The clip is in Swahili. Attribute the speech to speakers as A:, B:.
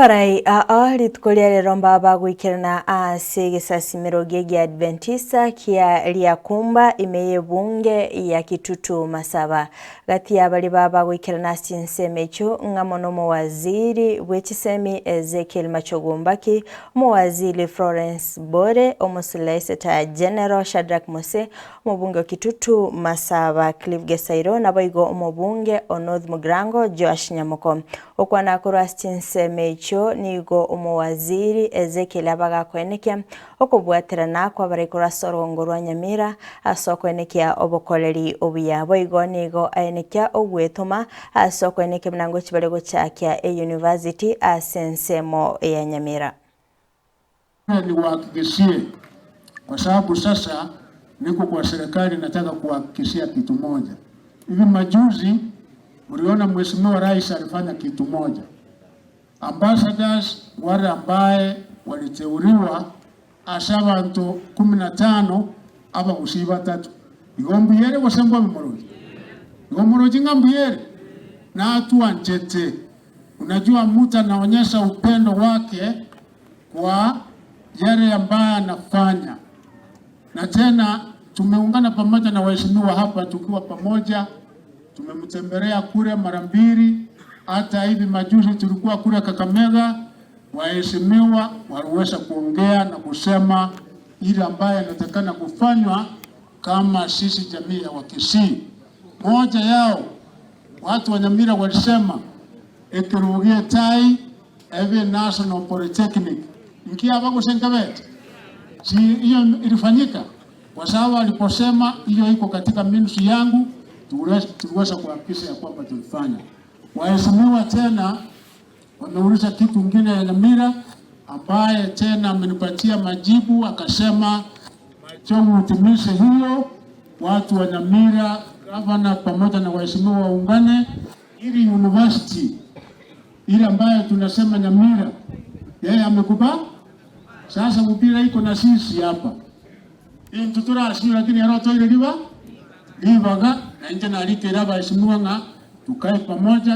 A: Abarai aa rituko ria rero mbabagoikerana ase egesasimero gie Giadventista kia Riakumba ime y'ebunge ya Kitutu Masaba. Gati y'abari babagoikerana ase chinsemo echio ng'amo na omowaziri bwe chisemi Ezekiel Machogu Mbaki, omowaziri Florence Bore, omosolicitor General Shadrack Mose, omobunge o Kitutu Masaba Clive Gesairo, naboigo omobunge o North Mugirango Joash Nyamoko. Okwana korwa ase chinsemo echio nigo omowaziri Ezekiel abagakoenekia okobwaterana kwabarai korwa ase orongo rwa Nyamira ase okoenekia obokoreri obuya. Boigo nigo aenekia ogwetoma ase okoenekia buna ngochi bare gochakia e-university ase ensemo ya Nyamira.
B: Niwahakikishie kwa sababu sasa niko kwa serikali, nataka kuhakikishia kitu moja. Hivi majuzi mliona Mheshimiwa Rais alifanya kitu moja. Ambassadors wale ambaye waliteuliwa asa abantu 15 abagusi batatu igo mbuyere gosembwa bimoroji igo moroji ng'a mbuyere natuanchete. Unajua, mtu anaonyesha upendo wake kwa yale ambaye anafanya, na tena tumeungana pamoja na waheshimiwa hapa, tukiwa pamoja, tumemtembelea kule mara mbili. Hata hivi majuzi tulikuwa kule Kakamega, waheshimiwa waliweza kuongea na kusema ile ambayo inatakana kufanywa kama sisi jamii ya Wakisii. Moja yao watu wa Nyamira walisema ekirugie tai ebe National Polytechnic nkia bagusenkabete si hiyo ilifanyika kwa sababu aliposema hiyo iko katika ministry yangu, tuliweza kuhakikisha ya kwamba tulifanya. Waheshimiwa tena wameuliza kitu kingine ya Nyamira ambaye tena amenipatia majibu akasema, Machogu utimize hiyo, watu wa Nyamira, gavana pamoja na waheshimiwa waungane ili university ile ambayo tunasema Nyamira, yeye amekubali. Sasa mpira iko na sisi hapa intuturasio lakini arotoire liba libaga na nje nalikera abaheshimiwa ng'a tukae pamoja.